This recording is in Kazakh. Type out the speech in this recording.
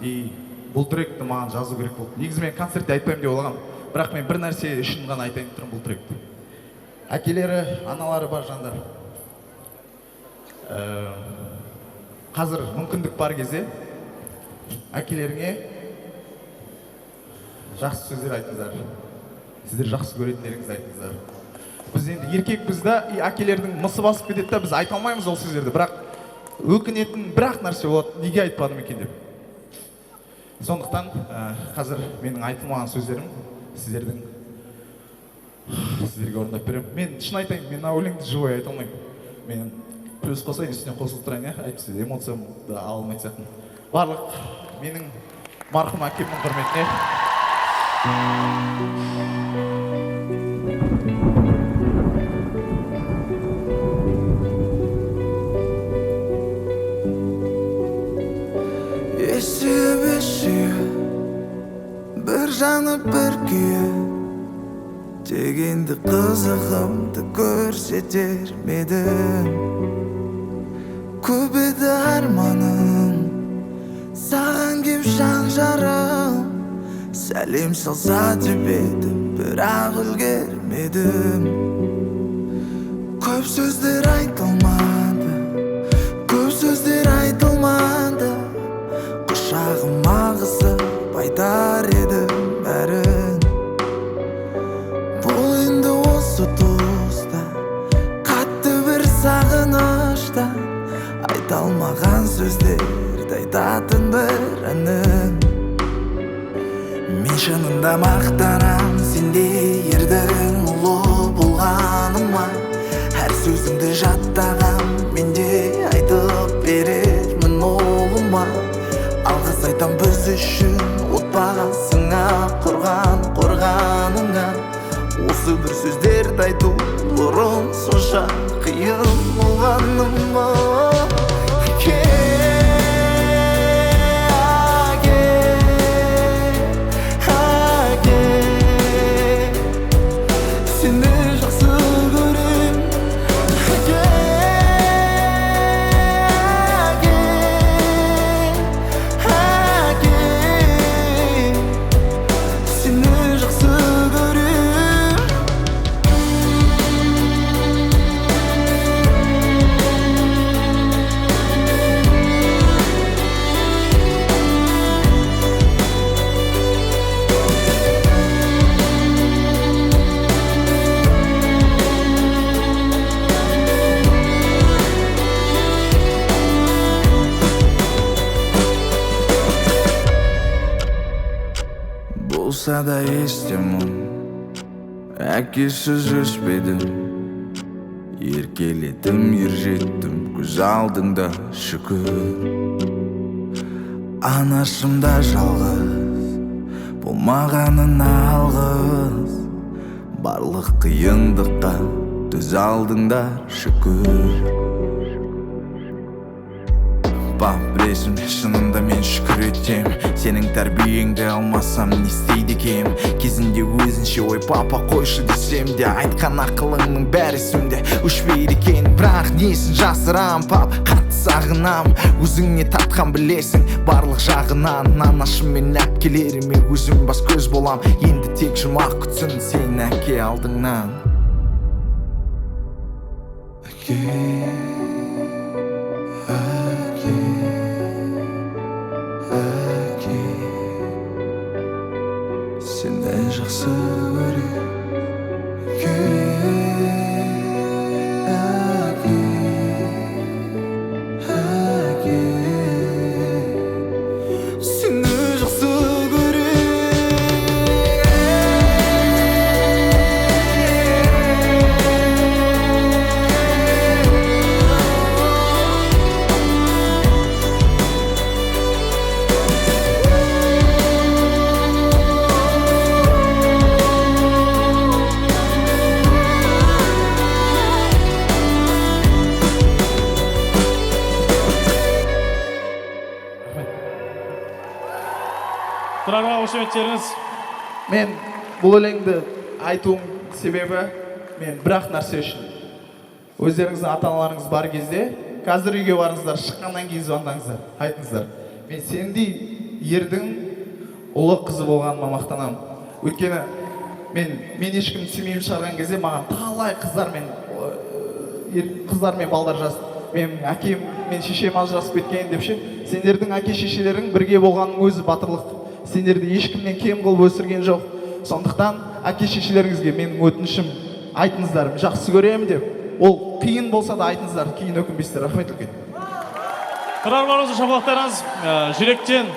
И бұл тректі маған жазу керек болды. Негізі мен концертте айтпаймын деп ойлағанмын, бірақ мен бір нәрсе үшін ғана айтайын деп тұрмын бұл тректі. Әкелері, аналары бар жандар. Қазір мүмкіндік бар кезде әкелеріңе жақсы сөздер айтыңыздар. Сіздер жақсы көретіндеріңізді айтыңыздар. Біз енді еркекпіз да, и әкелердің мысы басып кетеді да, біз айта алмаймыз ол сөздерді, бірақ өкінетін бір-ақ нәрсе болады, неге айтпадым екен деп. Сондықтан қазір менің айтылмаған сөздерім сіздерге орындап беремін. Мен шын айтайын, мен мына өлеңді живой айта алмаймын. Мен плюс қосайын, үстіне қосылып тұрайын, иә, әйтпесе эмоциямды ала алмайтын сияқтымын. Барлық менің марқұм әкемнің құрметіне. Бір жанып бір күйі дегенді қызығымды көрсетер ме едім? Көп еді арманым, саған кеп жан жарым сәлем салса деп едім, бірақ үлгермедім. Көп сөздер айтылмады, көп сөздер айтылмады, құшағыма қысып айтар едім бәрін. Бұл енді осы тұста қатты бір сағынышта айта алмаған сөздерді айтатын бір әнім. Мен шынында мақтанам сендей ердің ұлы болғаныма. Әр сөзіңді жаттағам, мен де айтып берермін ұлыма. Алғыс айтам біз үшін отбасыңа, құрған қорғаныңа. Осы бір сөздерді айту бұрын сонша қиын болғаныма. Әке, әке, әке, сені жақсы көрем. Әке, әке, әке, сені жақсы көрем. Болса да естемін, әкесіз өспедім. Еркеледім, ержеттім, көз алдыңда шүкір. Анашым да жалғыз болмағанына алғыс. Барлық қиындыққа төзе алдыңдар шүкір. Пап, білесің, шынында мен шүкір етем. Сенің тәрбиеңді алмасам не істейді екем? Кезінде өзінше ой папа қойшы десем де, айтқан ақылыңның бәрі есімде өшпейді екен. Бірақ несін жасырам, пап, қатты сағынам. Өзіңе тартқан білесің барлық жағынан. Анашым мен әпкелеріме өзім бас көз болам. Енді тек жұмақ күтсін сен әке алдыңнан. Әке, әке, әке, сені жақсы көрем. Әке, әке, әке, сені жақсы көрем. Тұрарға қошеметтеріңіз. Мен бұл өлеңді айтуым себебі мен бір-ақ нәрсе үшін. Өздеріңіздің ата-аналарыңыз бар кезде, қазір үйге барыңыздар, шыққаннан кейін звондаңыздар, айтыңыздар. Мен сендей ердің ұлы, қызы болғаныма мақтанамын. Өйткені мен ешкімді сүймеймін шығарған кезде маған талай қыздар мен қыздар мен балдар жазды, менің әкем мен шешем ажырасып кеткен деп ше. Сендердің әке шешелерің бірге болғанның өзі батырлық, сендерді ешкімнен кем қылып өсірген жоқ. Сондықтан әке шешелеріңізге менің өтінішім: айтыңыздар «жақсы көремін» деп. Ол қиын болса да, айтыңыздар, кейін өкінбейсіздер. Рахмет үлкен. Тұрар, бауырымызды шапалақтарыңыз. Жүректен.